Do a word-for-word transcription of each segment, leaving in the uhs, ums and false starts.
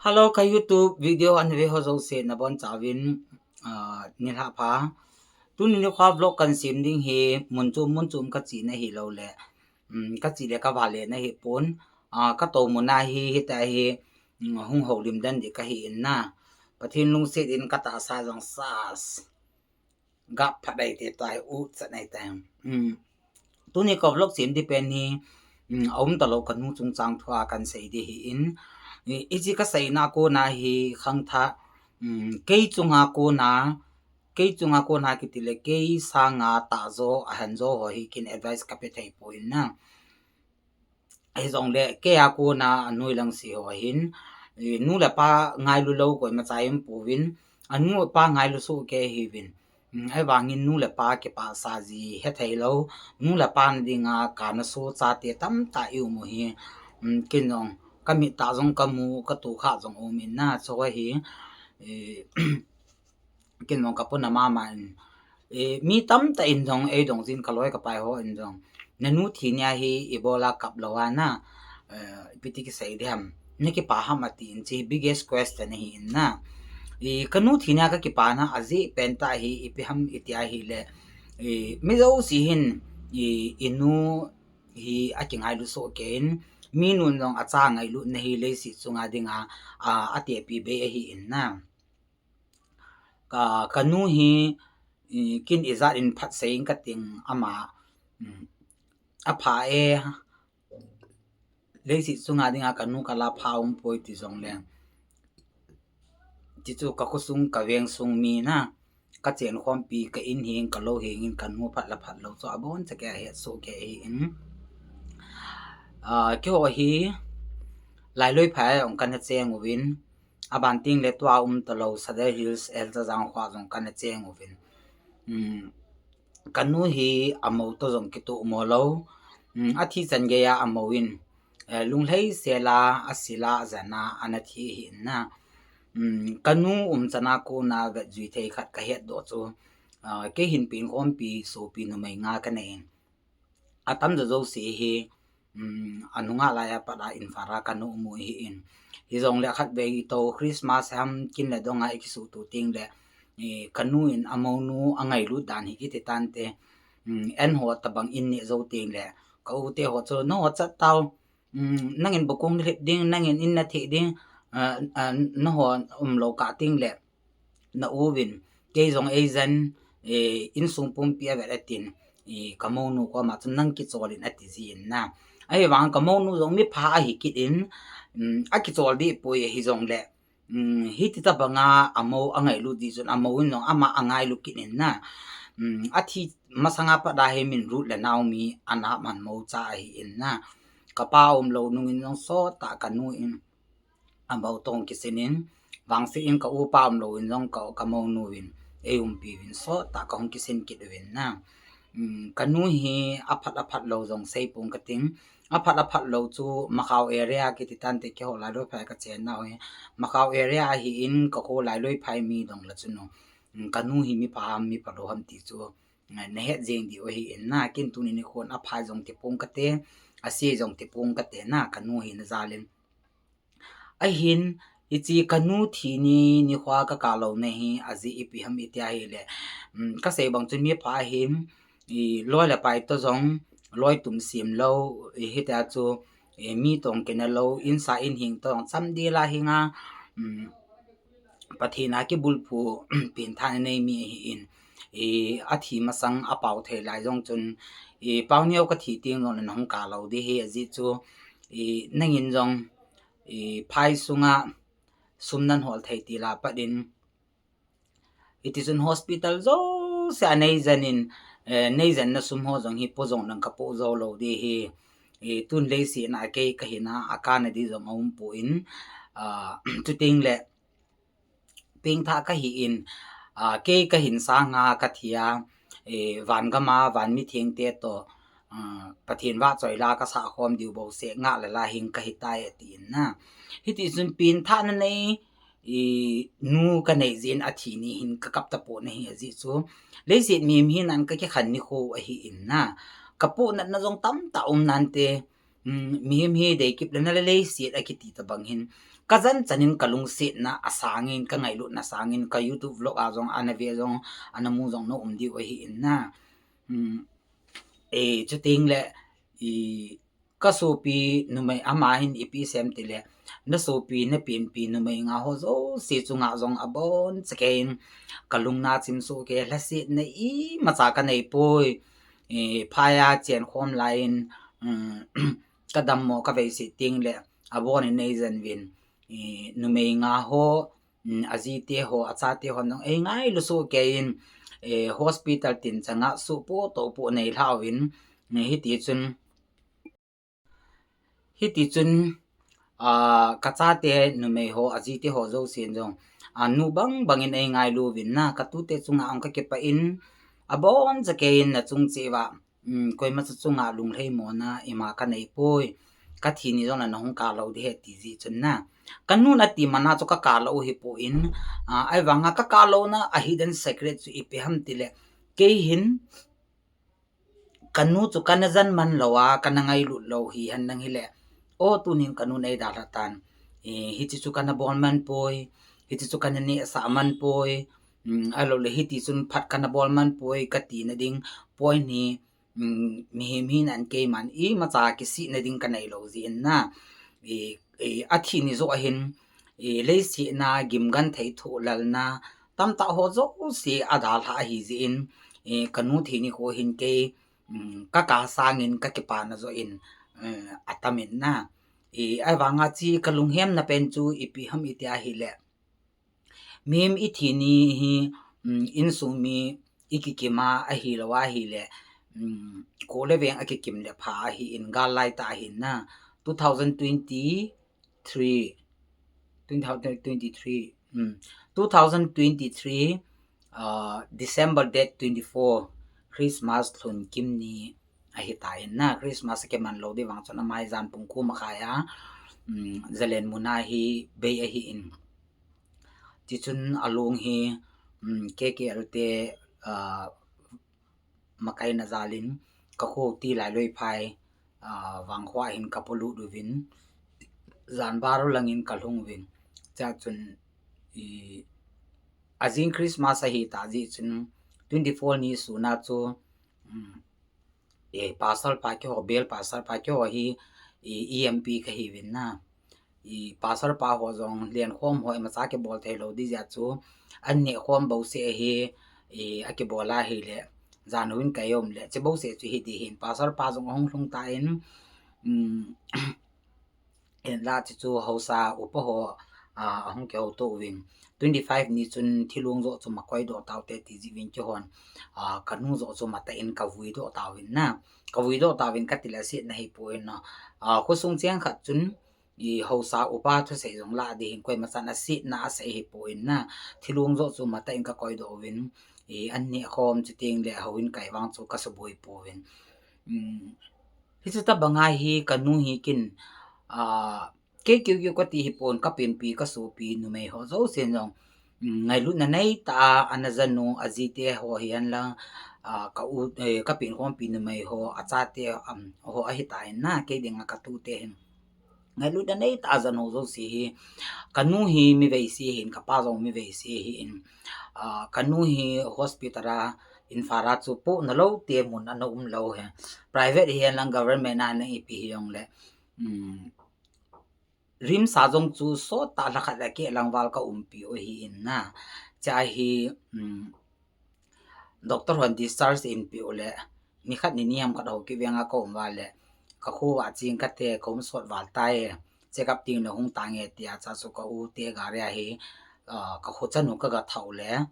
Hello, ka YouTube video ana ve ho jouse nabonchauvin, ah, nilhah pha. Tuni nikho vlog kahin sem ding hi mun chom mun chom kache na hilou le, um, kache le kavale na hipon, ah, katou mun a hi, hitia hi, um, hung houlim den ding kahi in na. Pathen lungset in katahsa jong sas gap phat dai te tai u chat nai tai. Um, tuni ka vlog sem ding pen hi, um, aum talou kanu chungchang thua kahin sei ding hi in. I, hiche kaseina kona hi khangthah, um, kei chunga kona, kei chunga kona kiti le kei sanga tahjo, ahenjo ho hi kin advice kape thei poi na. Hijongle kei a kona anoi lang se ho hin, i, nu le pa ngailu lou koima cha um pouvin, anu pa ngailu soh kei hiuvin. Um, ahivangin nu le pa kipah sa ji hethei lou, nu le pa na dinga kana soh chate tamtah i um u hi, um, kin jong, kamit a jong kamu, katoh kha jong um in na, chu hi, i, kin jong kapuna mama in, i, mi tamtah in jong eidong jin kaloi kapai ho in jong, nanu thi nia hi ibola kap lou a na, eh, ipi ti kisei ding ham, nakipah ham ati in, hiche biggest question ahi in na. I, kanu thi nia kakipana ajeh pen tah hi ipi ham iti ahile, i, mi jouse hin, i, inu hi akingailu soh kei in, mi nun jong acha ngailu na hi leiset chunga dinga, a, atepi bei ahi in na. Ka, kanu hi, i, kin ijat in phat sei in kating ama, um, apha e, leiset chunga dinga kanu kala pha um poi ti jongle. Ti chu kakhosung kaveng sung mi na, kachen khompi ka in hing kalou hing in kanu phat la phat lou chu abonchan kei ahet soh kei ahi in. Ah, keiho hi Lailoi phai a jong kana cheng uvin, aban tengle tua um talou Sadar Hills, Elchajang kho a jong kana cheng uvin. Um, kanu hi amou toh jong kitoh mo lou. Um, athi chan geiya amou in, eh, lunglhai sela, asila, ajana, ana thi ahi in na. Um, kanu umchan a kona vetjui thei khat kahetdoh chu, ah, kei hin pengkhompi sopi numei nga kanei in. Atamjo jouse hi, um, anungah laiya pat a Imphal a kana um u ahi in. Hijongle khatvei tou Christmas ham kin le dong a ikisuhto tengle, i, kanu in amounu angailut dan hi kiti tante, um, eiho tobang in neh jou tengle, ka u te ho chu, nangho chat tau, um, nangin bukung nalhip ding, nangin in natheh ding, ah, ah, nangho umlou kah tengle, na uvin, kei jong eijan, eh, insung pumpi avet atin, eh, kamounu koma chun nang kichol in ati jin na. Ahivang kamounu jong mipha ahi kit in, um, akichol deh poi hijongle, um, hiti tobanga amou angailut jeh chun amou in jong ama angailu kit in na. Um, athi masanga pat a hi min Ruth le Naomi ana man mou cha ahi in na. Kapa umlou nungin jong sottah kanu in amou toh kisin in, vangset in ka upa umlou in jong ka, kamounu in eiumpi uvin sottah kahung kisin kit uvin na. Um, kanu hi aphat aphat lou jong seipong kating. Aphat aphat lou chu Makhao area kiti tante keiho Lailoi phai kachen nau hi. Makhao area ahi in kakho Lailoi phai mi dong la chun, um, kanu hi mipha ham miphalou ham ti chu, eh, nahet jeng diu ahi in na, kin tuni nikhon aphai jong tipong kate, ase jong tipong kate na, kanu hi najal in. Ahin, hiche kanu thi ni nikho a kakap louna hi, ajeh ipi ham iti ahile, um, kasei bang chun mipha ahin, i, loi le pai toh jong, loi tum sem lou, i, hitia chu, i, mi toh kina lou, insa inhing toh jong chamdel a hinga, um, Pathen a kibulphu, pengthahna nei mi ahi in, i, athi masang apao thei lai jong chun, i, pao neo kathi teng jongle nahung kap lou ding ahi ajeh chu, i, nangin jong, i, phai sunga sum nan hol thei tila pat in, hitichun hospital jouse a neijen in, eh, neijenna sum ho jong hi po jong lang kapoh jou lou ding ahi, i, tun leiset a kei kahina, akap na ding jong aumpoi in, ah, chuteng le pengthah kahi in, ah, kei kahin sanga kathi a, eh, van gam a van mithengte toh, ah, Pathen vahchoila kasah khom diu bouseh ngah le la hing kahitai atin na. Hitichun pengthahna nei, i, nu kanei jeh in athi ni hin kakap tapon ahi ajeh chu, leiset mihem hina in kakikhen nikho ahi in na. Kapohnatna jong tamtah um nante, um, mihem hi deikip le na le leiset akiti tobang hin, Kajan chanin kalungsetna asangin, kangailutna sangin, ka YouTube vlog a jong, ana ve jong, ana mu jong na um diu ahi in na. Um, e, chuting le, i, kasopi numei ama hin ipi sem tile, nasopi, napenpi numei nga ho jouse chunga jong abon chakein, kalungna chim soh kei, lhasetna imacha kanei poi. E, phai a chen khom laiyin, um, kadammo kavei se ting le, abon in nei jen uvin. E, numei nga ho, um, ajite ho, achate ho nong ei ngailu soh kei in, e, hospital tin changa supo topo nei lhauvin, e, hiti chun, hiti chun, a, kachate numei ho, ajite ho jousen jong, a, nu bang bangin ei ngailu uvin na, katute chunga ong kakipah in, abon chakein nachung cheh uva, um, koima chu chunga lunglhai mona ima kanei poi. Kathi ni jong le nahung kah lou ding ahi ti jeh chun na. Kanu nati mana chu kakah lou u hipon, a, ahivanga kakah louna a hidden secret chu ipi ham tile, kei hin, kanu chu kana jan man lou a, kana ngailut lou hihen lang hile, o, tunin kanu nei dalha tan. E, hiche chu kana bol man poi, hiche chu kana nehsah man poi, um, ahilou le hiti chun phat kana bol man poi, kati na ding point hi, um, mihem hina in keiman imacha kisihna ding kanei lou jeh in na. E, e, athi ni joh ahin, e, leiset a gimgenthei thohlalna tamtah ho jouse adalha ahi jeh in, e, kanu thi nikho hin kei, um, kakah sangin kakipana joh in, e, atam in na. E, ahivanga chu kalunghemna pen chu ipi ham iti ahile, mihem ithi ni hi, um, insung mi ikikim a ahilou ahile, um, kho le veng akikim le pha ahin, gal lai tah ahin na. Two thousand twenty-three, twenty twenty-three, um, two thousand twenty-three, uh, December date twenty-four, Christmas lhun kim ni ahitan na. Christmas akiman lou ding vang chun amai jan pung ko makhai a, um, Zalen muna hi bei ahin. Tichun along hi, um, K K L te, uh, makaina jalin, kakho Tilai Loiphai, uh, vangkho a hin kapolut uvin, jan baru langin kalhung uvin. Chua chun, i, ajing Christmas ahitah jeh chun, twenty-four ni suna chu, um, e, pastor pa keiho, bel pastor pa keiho hi, i, E M P kahiuvin na. I, pastor pa ho jong lenkhom ho imacha kibol thei lou ding jeh chun, an nehkhom bouseh hi, i, akibol ahile, jan houin kai um le, hiche bouseh chu hiding ahin, pastor pa jong ahung lhung tan, um, hinla hiche chu haosa upa ho, a, ahung kihouto uvin. Twenty-five ni chun thilong joh chu makoi doh taute ti jeh uvin keihon, a, kanu joh chu matah in kavui doh tauvin na. Kavui doh tauvin katile asetna hipon na. A, khosung cheng khat chun, i, haosa upa thusei jong lah ding ahin, koima chan asetna asei hipon na. Thilong joh chu matah in kakoi doh uvin, i, an nehkhom chuteng le houin kai vang chu kasuboi pouvin. Um, hichu tobang a hi kanu hi kin, a, kei keu keu kati hipon, kapenpi, kasopi numei ho jousen jong, um, ngailutna neitah a ana jan u, ajite ho hihen lang, a, ka u, eh, kapenkhompi numei ho, achate, um, ho ahitan na, kei dinga katute hin. Ngailutna neitah a jan ho jouse hi, kanu hi mi veise ahin, kapa jong mi veise ahin, a, kanu hi hospital a, Imphal a chu pohna lou te mun ana um lou ahi. Private hihen lang government a nang ipi hijong le, um, RIMS a jong chu sottah lhakhat a keh lang val kaumpi u ahin na. Chua hi, um, doctor hon discharge einpeh u le, nikhat ni ni ham khat hou kit veng a kaum uva le, kakho uva cheng kate, kaum sot val tai, check up teng le hung tange tia, chua chu ka u te gari a hi, a, kakho chanu kaga thah u le,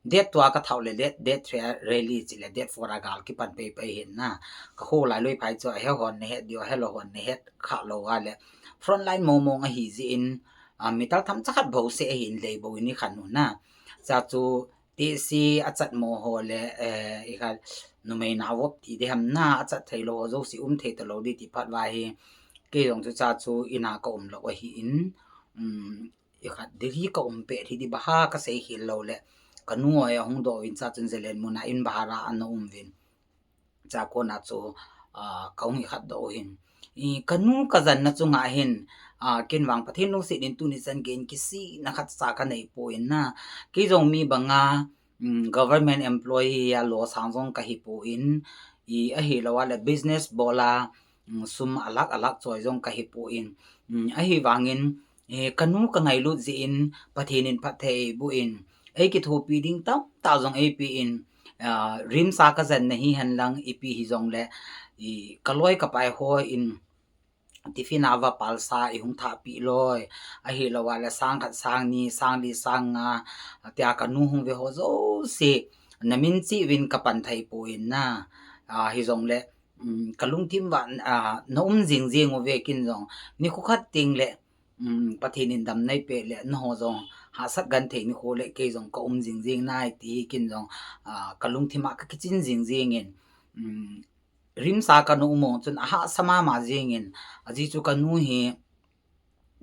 date two a kathah u le, date, date three a rally chule, date four a gal kipan pei pei ahin na. Kakho Lailoiphai chu ahehon nahet diu, ahelou hon nahet kha lou uva le, frontline mong mong ahi jeh in, a, mi tal themcha khat bouseh ahin, lei bou in ikhen u na. Chua chu, tehse achat mo ho le, eh, ikhat numei navop ti ding ham na, achat thei lou ho jouse um thei talou ding ti phat uva hi, kei jong chu chua chu in a kaum lou ahin, um, ikhat Delhi kaum pet hi ding bang ham kasei khel lou le, kanu hoi ahung doh uvin, chua chun Zalen mun a in bhara ana um uvin. Chua kona chu, a, kahung ikhat doh u ahin. I, kanu kajanna chunga hin, a, ken vang Pathen lungset in tuni chan gei in kisihna khatcha kanei poi na. Kei jong mi banga, um, government employee a losang jong kahi poi, i ahilou a le business bol a, um, sum alak alak choi jong kahi poi. Um, ahivangin, eh, kanu kangailut jeh in Pathen in phatthei eiboh in, eikithopi ding tamtah jong eipe in, ah, RIMS a kajen na hihen lang ipi hijongle, i kaloi kapai hon tiffin a vapalsa ihung thahpeh loi, ahilou a le sang khat, sang ni, sang li, sang nga, tia kanu hung ve ho jouse, namin cheh uvin kapan thei poi na, ah, hijongle, um, kalungthim uva, ah, na um jing jing uve ken jong, nikho khat teng le, um, Pathen in damna eipeh le, nangho jong hahsat genthei nikho le kei jong ka um jing jing nai ti hi ken jong, ah, kalungthim a kakichen jing jing in, um, RIMS a kanu um u chun ahahsa mama jing in, ajeh chu kanu hi,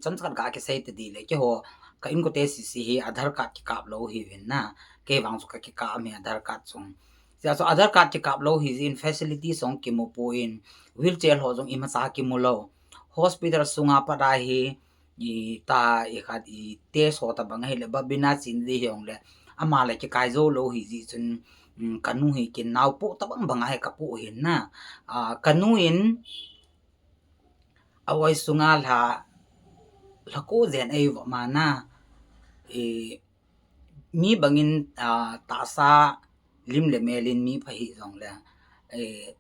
chomcha khat kakisei tadi le, keiho, ka inkote sese hi Aadhaar card kikap lou hiuvin na, kei vang chu kakikap mi Aadhaar card chu. Chua chu Aadhaar card kikap lou hijeh in facility jong kimu poi, wheelchair ho jong imacha kimu lou. Hospital sunga pat a hi, i ta, i khat, i test ho tabang ahile, babin a chen ding hijongle, ama le kikai jou lou hijeh chun, um, kanu hi ken naopoh tabang banga hi kapoh hin na. Ah, kanu in, avoi sunga lha, lha ko jen eivop ma na, eh, mi bangin, ah, tahsa lim le mel in mi pha hijongle, eh,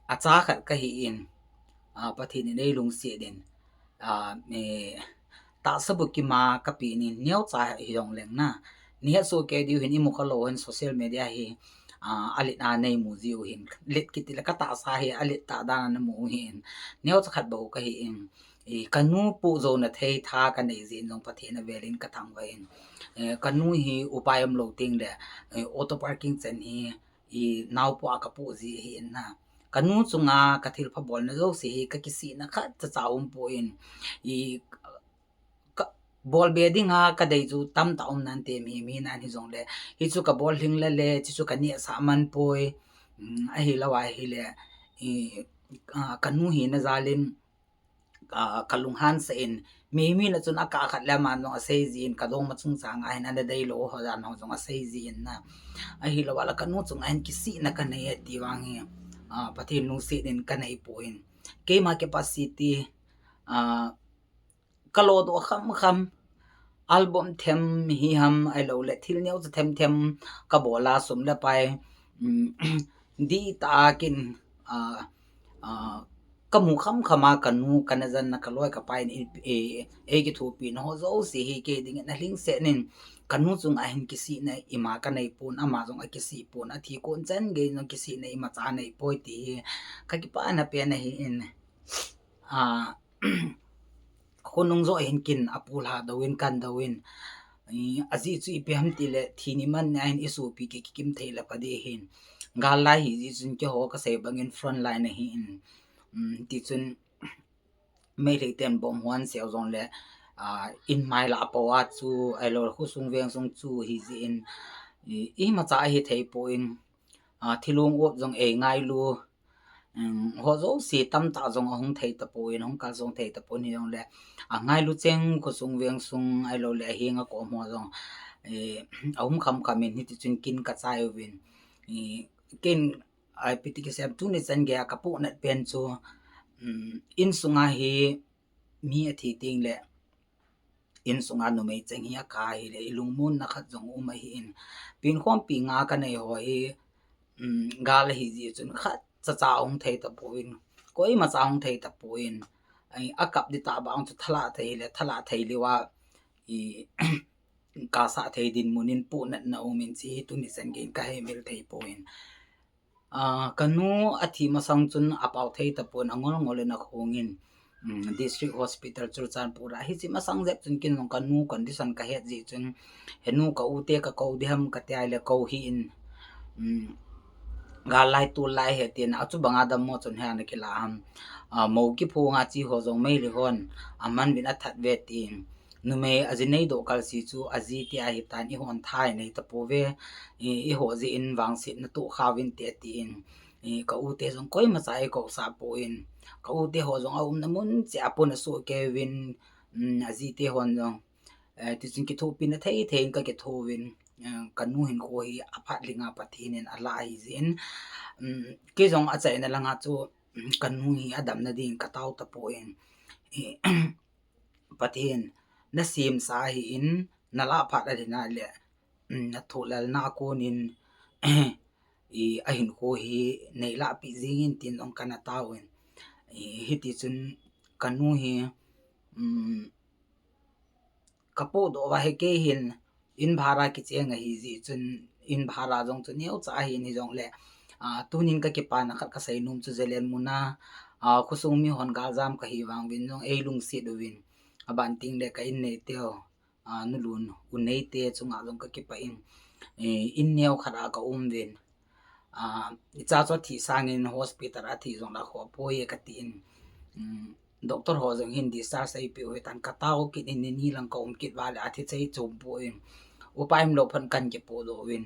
acha khat kahi in, ah, Pathen in eilungset in, ah, eh, tahsa bukim a kapen in neocha hijongleng na, nahet soh kei diu hin, imu khalou hin social media hi, ah, alet a neimu jiu hin, let kiti le katahsa hi alet tah dan a namu u hin, neocha khat bou kahi in, i kanu poh jouna thei tha kanei jeh in jong Pathen avel in kathangvah in, eh, kanu hi upai umlou teng le, eh, auto parking chan hi, i naopoh a kapoh ji ahi in na. Kanu chunga kathilpha bolna jouse hi kakisihna khatcha cha umpoi, i ka, bolbe dinga kadei chu tamtah um nante, mi, mi nan hijongle, hichu kabol lhing le le, chuchu kanehsah man poi, um, ahilou ahile, i, ah, kanu hina jal in, ah, kalunghan sah in, mi, mi na chun akah khat le aman jong asei jin, kadongma chungchang a hin ana deilou ho jan ho jong asei jin na. Ahilou a le kanu chunga hin kisihna kanei e ti vang hi, ah, Pathen lungset in kanei poi. Keima capacity, ah, kalodoh kham kham, album them hi ham ahilou le thil neocha them them kabol a sum le pai, um, dihtah a ken, ah, ah, kamu kham kham a kanu kana jen na kaloi kapai in, eh, eikithopi na ho jouse hi kei dingin alhingset in, kanu chunga hin kisihna ima kanei pon, ama jong akisih pon, athi kon chan gei jong kisihna imacha nei poi ti hi kakipana pen ahi in, ah, khonung joh hin ken apulha doh in kan doh in, i, ajeh chu ipi ham tile thi ni man ni a hin isopi ki, kikim thei le pha ding hin. Gal lai hijeh chun keiho kasei bangin front line ahi in, um, tichun Meitei ten bomb hon seu jongle, ah, in mai lah a po a chu, ahilou khosung vengsung chu hijeh in, i, imacha ahi thei poi, ah, thilong op jong eingailu, um, ho jouse tamtah jong ahung thei tapon, hung kal jong thei tapon hijongle, angailu cheng khosung vengsung ahilou le ahenga kom ho jong, eh, aum kham kham in hitichun ken kachai uvin, eh, ken, ipi ti kisei em, tuni chan gei a kapohnat pen chu, um, insunga hi mi athi teng le, insunga numei cheng hi akah ahile, ilungmonna khat jong um ahi in. Penkhompi nga kanei ho hi, um, gal ahi jeh chun khatcha cha hung thei tapon, koimacha hung thei tapon, ai, akap ding tah bang chu thalah thei le, thalah thei lou a, i, kasah thei dinmun in pohnatna um in chi hi tuni chan gei in kaheimil thei poi. Ah, kanu athi masang chun apao thei tapon, angol ngol in akhong in, um, District Hospital Churachandpur a, hiche masang jep chun ken jong kanu condition kahet jeh chun, henu ka u te kakou ding ham kati a le kou hih in, um, gal lai tol lai ahi tin, achubanga dammo chun hia ana kilah ham, ah, mou kiphong a chi ho jong Meitei hon aman uvin athat uve tin, numei aji neidoh kalse chu aji tia ahitan, ihon tha inei tapouve, i, eiho jeh in vangsetna tohkha uvinte tin, Ka u te jong koima cha ei kousah poi. Ka u te ho jong a umna mun cheh a pon a soh kei uvin, um, a ji te hon jong. Eh, tichun kithopi na thei thei in ka kitho uvin, eh, ka nu hinkho hi aphat linga Pathen in alah ahi jeh in, um, kei jong achaina langa chu, um, ka nu hi adamna ding ka tao tapoi. Eh, Pathen, na semsa ahin, na lah phat a ding a le, um, na thohlalna a konin, i, a hinkho hi nei lahpeh jing in tin jong kana tao in. I, hiti chun ka nu hi, um, ka podoh uva hi kei hin, in bhara kicheng ahi jeh chun, in bhara jong chu neocha ahin hijongle, ah, tunin ka kipana khat ka seinom chu Zalen muna, ah, khosung mi hon galjam kahi vang uvin jong ei lungset uvin. Aban teng le ka in neite ho, ah, nu lun u neite chunga jong ka kipah in, eh, in neo khat a ka um uvin. Ah, i cha chu athi sangin hospital a thi jong la kho poi e ka tin. Um, doctor ho jong hin discharge ei peh u hitan ka tao kit in, ni ni lang ka um kit uva le athi chei chom poi. Upa umlou phat in kan kipodoh uvin.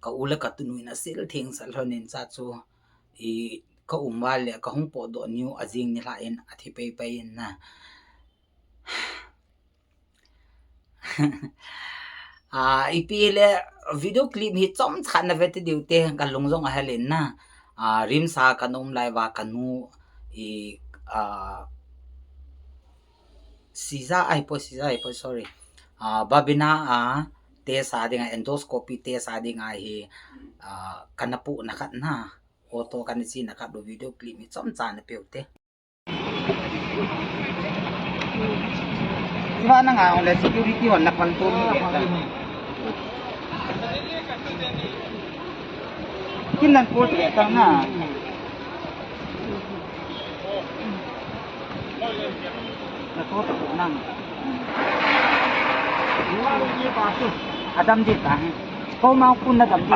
Ka u le ka tunu in asil theng sah lhon in cha chu i ka um uva le ka hung podoh niu a jing nilhah in athi pei pei in na. Ah, ipi le video clip hi chomcha na ve te diu te, ka lung jong ahel in na. Ah, RIMS a ka na um lai uva ka nu i, ah, Sija ahipoi, Sija ahipoi, sorry. Ah, Babina a test a dinga, endoscopy test a dinga hi, ah, ka na pu na khat na. Auto ka na chi na khat u video clip hi chomcha na pe u te. Siva na nga ong le security hon na control ni le ta. Kin nan pol ti le ta na. Na to ta nang. Adam di ta. Ko ma kun na dam di.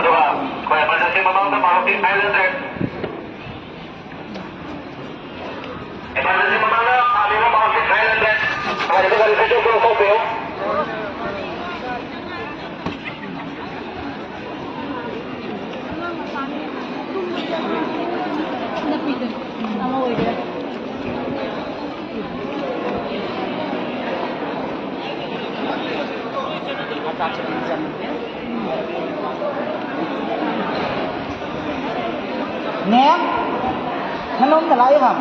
Neng, na nom nalai ham?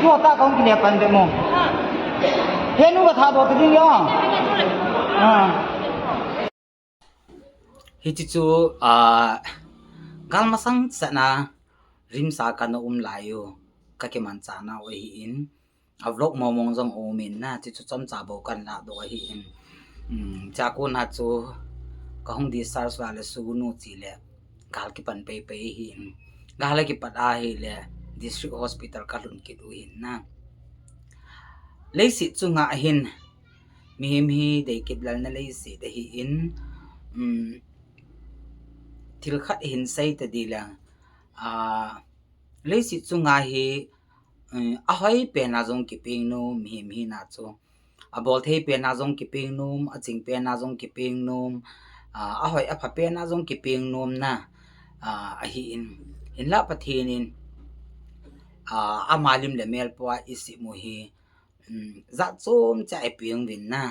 Tua ta kong kile pan be mo. Henu ka tha do te ding ya. Ah. Hiti chu, ah, gal masang sana RIMS a ka na um lai u, ka kimanchah nau ahi in. A vlog mong mong jong um in na, ti chu chomcha bou kan la doh ahi in. Um, cha kona chu ka hung discharge uva le sunu chi le gal kipan pei pei ahi in. Gal a kipat ahi le district hospital ka lhun kit u hin na. Leiset chunga hin mihem hi dei kit lal na leiset ahi in, um, thil khat hin sei ta di le, ah, leiset chunga hi, um, a hoi pen a jong kipeng nom, mihem hina chu. A bol thei pen a jong kipeng nom, a ching pen a jong kipeng nom, ah, a hoi a pha pen a jong kipeng nom na, ah, ahi in. Hinla Pathen in, ah, ama lim le mel pua i sim u hi, um, jat chom cha i peng uvin na.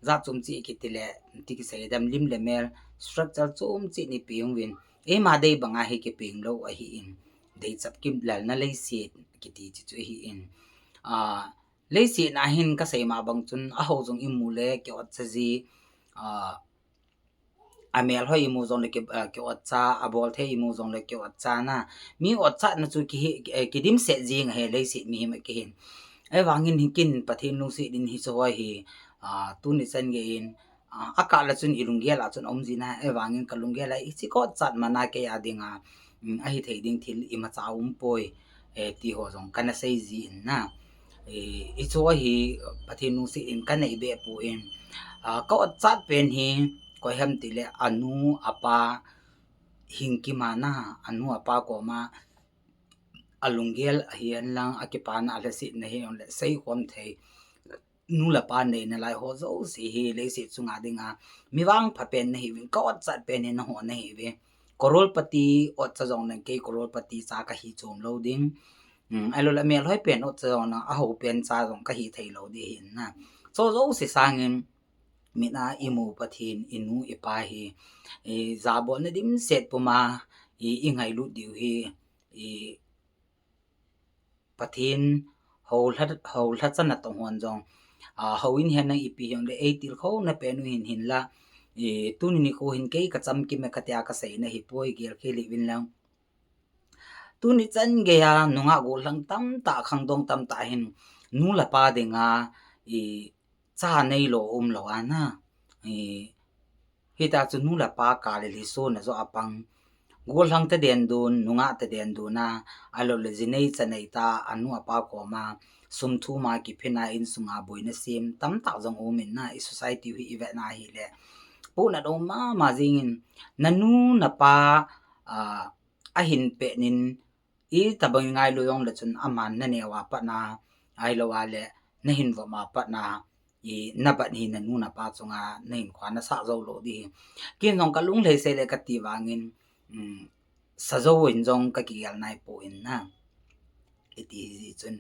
Jat chom chi kiti le, ti kisei dam lim le mel, structure chom chi ni peng uvin. Eima dei banga hi kipeng lou ahi in. Dei chap kim lal na leiset kiti chi chu ahi in. Ah, leiset na hin ka sei ma bang chun, a ho jong i mu le ki ot cha ji, ah, a mel hoi i mu jong le ki, ah, ki ot cha, a bol thei i mu jong le ki ot cha na. Mi ot cha na chu ki hi, eh, ki dim set jing ahi leiset mihem a kihin. Ahivangin hi kin Pathen lungset in hi chu hoi hi, ah, tuni chan gei in, ah, a kah la chun i lunggel a chun a um ji na, ahivangin ka lunggel a i chi kot chat mana kei a dinga, um, ahi thei ding thil imacha um poi, eh, ti ho jong ka na sei ji in na. Eh, i chu hi Pathen lungset in ka nei be poi in, ah, ka ot chat pen hi, koi ham ti le a nu a pa hing kima na, a nu a pa koma a lunggel ahi hen lang, a kipana a lhasetna hi ong le sei khom thei. Nu le pa nei nalai ho jouse hi leiset chunga dinga mi vangpha pen na hi uvin, ka ot chat pen hi na ho na hi uve. Crorepati otcha jong nang kei crorepati cha kahi chom lou ding. Um, ahilou le amel hoi pen otcha jong nang ahou pen cha jong kahi thei lou ding ahin na. Chu jouse sangin, mit a imu Pathen, inu ipa hi, i, jabolna dimset puma, i, ingailut diu hi, i, Pathen, hou lha, hou lha chana tong hon jong, a, houin hen nang ipi hijongle eitilkhouna pen u hin hinla, i, tuni nikho hin kei kachamkim e katia kaseina hipoi, gelkhel hih uvin lang. Tuni chan geiya nungah gollhang tamtah, khangdong tamtah hin nu le pa dinga, i, cha neilou umlou ana. I, hita chu nu le pa kal le lhisona joh apang. Gollhang tadin dun, nungah tadin dun a, ahilou le jinei chanei ta, anu apa koma, sum thum a kiphin a insunga boina sem tamtah jong umin na, i society u hi ivet na hile. Pohnat um mama jingin, nanu napa, a, ahin pet nin, itobang ngailu jongle chun aman naneo a pat na, ahilou a le nahin vom a pat na, i nabat hi nanu napa chunga nahinkhoa nasah jou lou ding hi. Ken jong kalung lhei sei le kati vangin, um, sa jouvin jong kakigel naipoi na. Iti hijeh chun,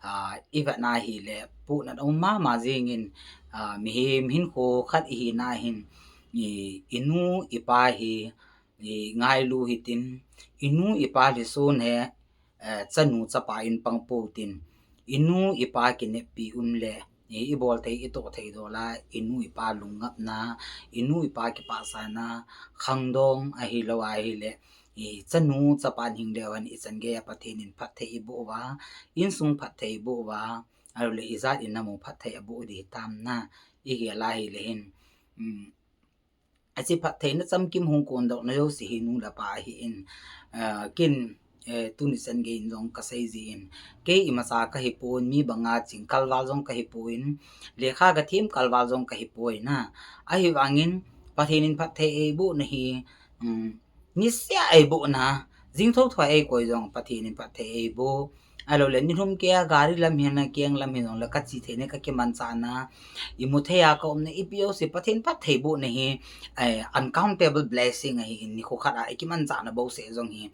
a, ivet na hile pohnat um mama jingin, a, mihem hinkho khat ihina hin, i, inu ipa hi, i, ngailu hitin, inu ipa lhisun hi, eh, chanu chapa in pang pou tin, inu ipa kineppi um le, i, ibol thei, itoh thei dol a, inu ipa lungngapna, inu ipa kipahsana, khangdong ahilou ahile, i, chanu chapa in hing leu hen ichan geiya Pathen in phatthei iboh uva, insung phatthei iboh uva, ahilou le ijat in namu phatthei aboh ding hitam na, igel a hile hin, um, hiche phattheina chamkim hung kondohna jouse hi nu le pa ahin, ah, ken, eh, tuni chan geiyin jong kasei jin, kei imacha kahipon, mi banga ching kalval jong kahipon, lekha kathem kalval jong kahipoi na. Ahivangin Pathen in phatthei eibohna hi, um, niseh a eibohna, jing thotho a eikoi jong Pathen in phatthei eiboh. Ahilou le nilhum keiya gari lam hina, keng lam hijongle kache theina, kakimanchahna, imu thei a kaumna, ipi jouse Pathen phatthei bohna hi, eh, uncountable blessing ahin, nikho khat a ikimanchahna bouseh jong hi.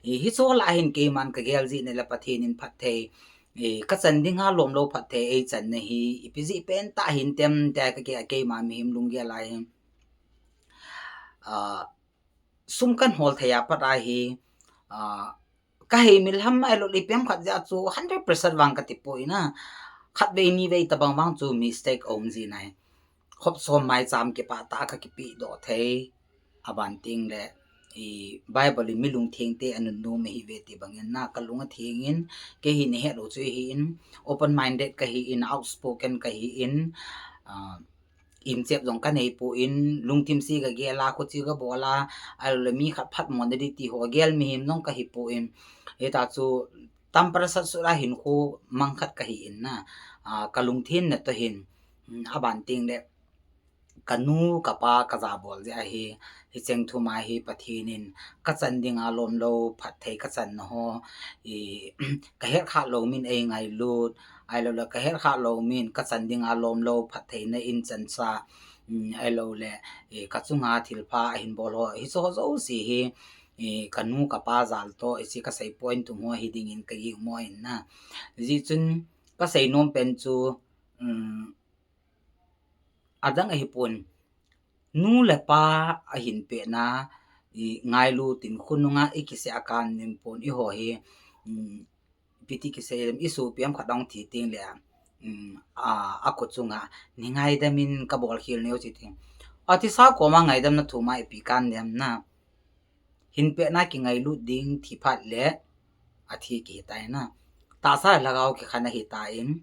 I, hiche lah a hin keiman kagel jeh in le Pathen in phatthei, i, kachan dinga lomlou phatthei eichanna hi, ipi jeh pentah hintem tia kagel a, keima mihem lunggel a hin, ah, sum kahin hol thei a pat a hi, ah, kahei milham ahilou le ipi ham khat jeh a chu hundred percent vang katipoi na. Khatvei nivei tobang vang chu mistake aum ji nai. Khop som maicham kipah tah a kakipehdoh thei. Aban tengle, i, Bible in mi lungtheng te anunnom ahiuve ti bangin na, kalung atheng in, kei hi nahet u chu ahin, open minded kahin, outspoken kahin, ah, imchep jong kaneipon, lungthim se kagel a, khoche kabol a, ahilou le mi khat phatmo nading ti ho gel mihem jong kahipon. Hita chu tamprasat sut a hinkho mang khat kahin na, ah, kalungthenna toh hin, um, aban tengle kanu kapa kajabol jeh a hi, hicheng thum a hi Pathen in kachan dinga lomlou phatthei kachanna ho, i, kahet khah lou min eingailut, ahilou le kahet khah lou min kachan dinga lomlou phattheina in chansa, um, ahilou le, i, kachunga thilpha ahin bol ho, hiche ho jouse hi, i, kanu kapa jal toh, hiche kasei point thum ho hi dingin kagingmo in na. Hijeh chun kasei nom pen chu, um, adang ahipon, nu le pa ahin pehna, i, ngailu tin khonunga ikiseh a kan nim pon, eiho hi, um, ipi ti kisei dem, isopi ham khat ahung thi tengle, um, a, akho chunga, neingaidam in kabol khel neo chi ting. Athisa koma ngaidamna thum a ipi kan dem na. Hinpehna kingailut ding thi phat le athi kihitai na. Tahsa lhagao kikhen ahitan.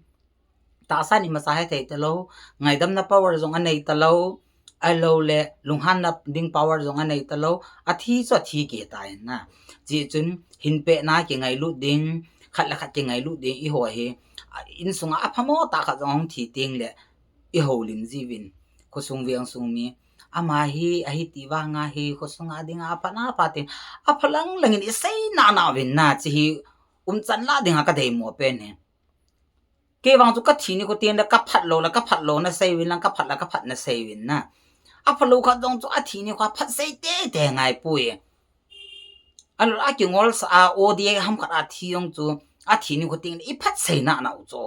Tahsa in imacha hethei talou, ngaidamna power jong anei talou, ahilou le lunghanna ding power jong anei talou, athi chu athi kihitai na. Hijeh chun hinpehna kingailut ding, khat le khat kingailut ding eiho hi, a, insunga aphamo tah khat jong ahung thi tengle, ihoulim jiuvin. Khosung veng sung mi, ama hi, ahiti vanga hi, khosunga dinga aphatna phatin, aphalang langin isei nana uvin na, hiche hi umchan lah dinga kadeimo pen hi. Kei vang chu kathi nikho tengle kaphat lou le kaphat lou nasei uvin lang, kaphat le kaphat nasei uvin na. Aphalou khat jong chu athi nikho a phat sei teitei ngaipoi. Alou, akingol sa a, o dia ham khat athi jong chu, athi nikho teng le iphat sei nana u chu.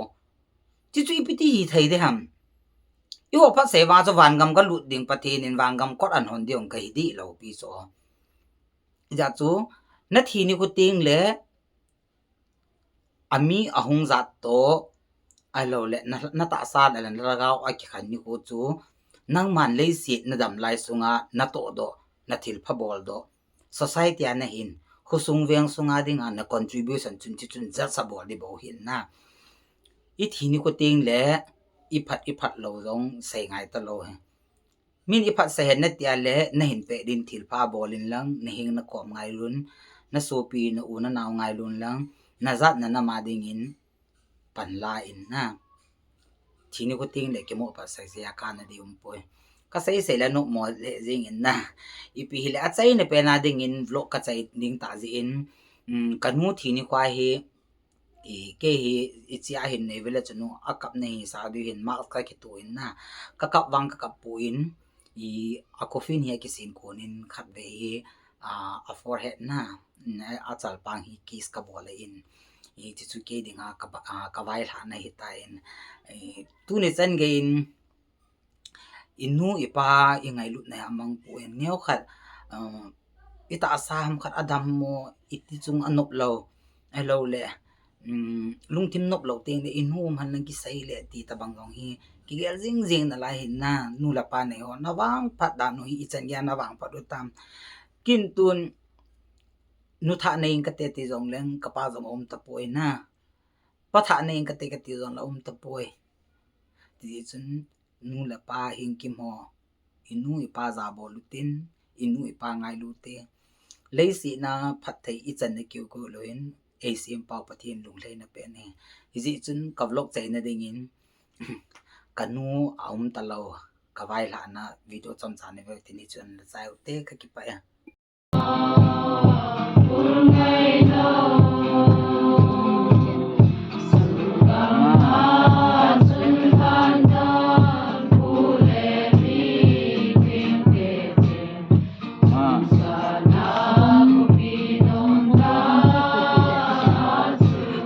Chuchu ipi ti hithei ding ham. Eiho phat sei vang chu vangam kalut ding, Pathen in vangam kot anhon ding kahi dih lou pi chu. Hijeh chun, nathi nikho teng le, ami ahung jat toh, ahilou le, na, natahsa le nalhagao akikhen nikho chu, nangman leiset nadam lai sunga natoh doh, nathilpha bol doh, society a nahin, khosung veng sunga dinga na contribution chun, chuchun jat sa bol ding bou ahin na. Ithi nikho teng le, iphat, iphat lou jong sei ngai talou hi. Min iphat sah hen nati a le, nahin peh din thilpha bol in lang, naheng nakhom ngailun, nasopi, na u, nanao ngailun lang, najat nanam a dingin panla in na. Thi nikho teng le kimo phat sah sah a kana ding umpoi. Kasei sei le nopmo le jing in na. Ipi hile achaina pen a dingin vlog kachai ding tah jeh in, um, kanu thi nikho hi, i, kei hi, ichi a hin nei vele chun u, akap na hisa diu hin, mask kakituh in na. Kakap vang kakap poi, i, a coffin hi akisin kon in khatvei hi, a, a forehead na, a, achalpang hi kiss kabol in. I, chuchu kei dinga ka, a, kavailhahna hitan. I, tuni chan gei in, inu ipa ingailutna hi amang poi, neokhat, uh, itahsa ham khat adam mo, iti chung anop lou, ahilou le, um, lungthim nop lou teng le inu um hen lang kisei le ti tabang jong hi, kigel jing jing nalai hin na, nu le pa nei ho, navangphat dan u hi ichan gei a navangphat u tam. Kin tun, nu thah nei ing kate ti jong leng, kapa jong aum tapoi na. Pa thah nei ing kate kati jong la um tapoi. Ti chun, nu le pa hing kim ho, inu ipa jabol utin, inu ipa ngailu te. Leiset a phatthei ichan na keu keu lou hin, eisempau Pathen lunglhaina pen ahi. Hijeh chun ka vlog chaina dingin, kanu aum talou, kavailhahna video chomcha nei veu tin, hichun nachai u te, kakipah e.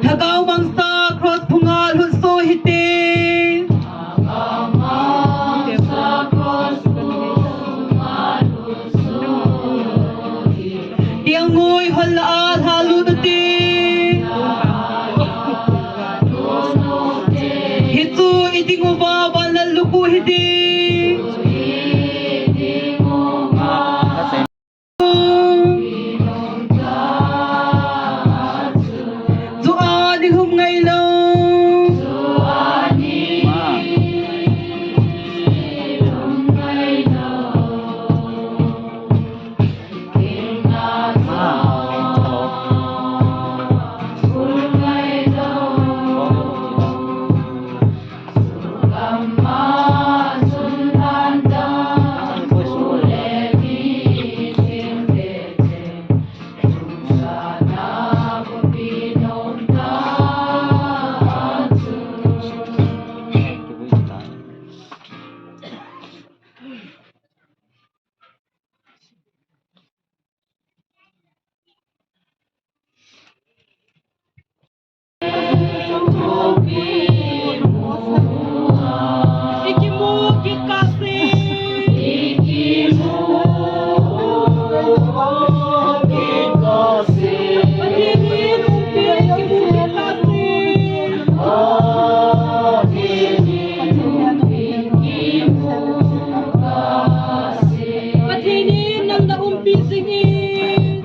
Lhagao mangsa cross phunga lhutso hite. Tiang ngui hol a lha lut u te. Hichu i ding uva van lal lukhu hite. Chu a ni lhum ngai lou. Pathen in nang na umpi jing in.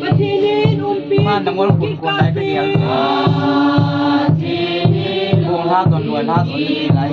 Pathen in umpi. Ma, nangol kun kun lai ka dial. Bong la don, loi la don, lai.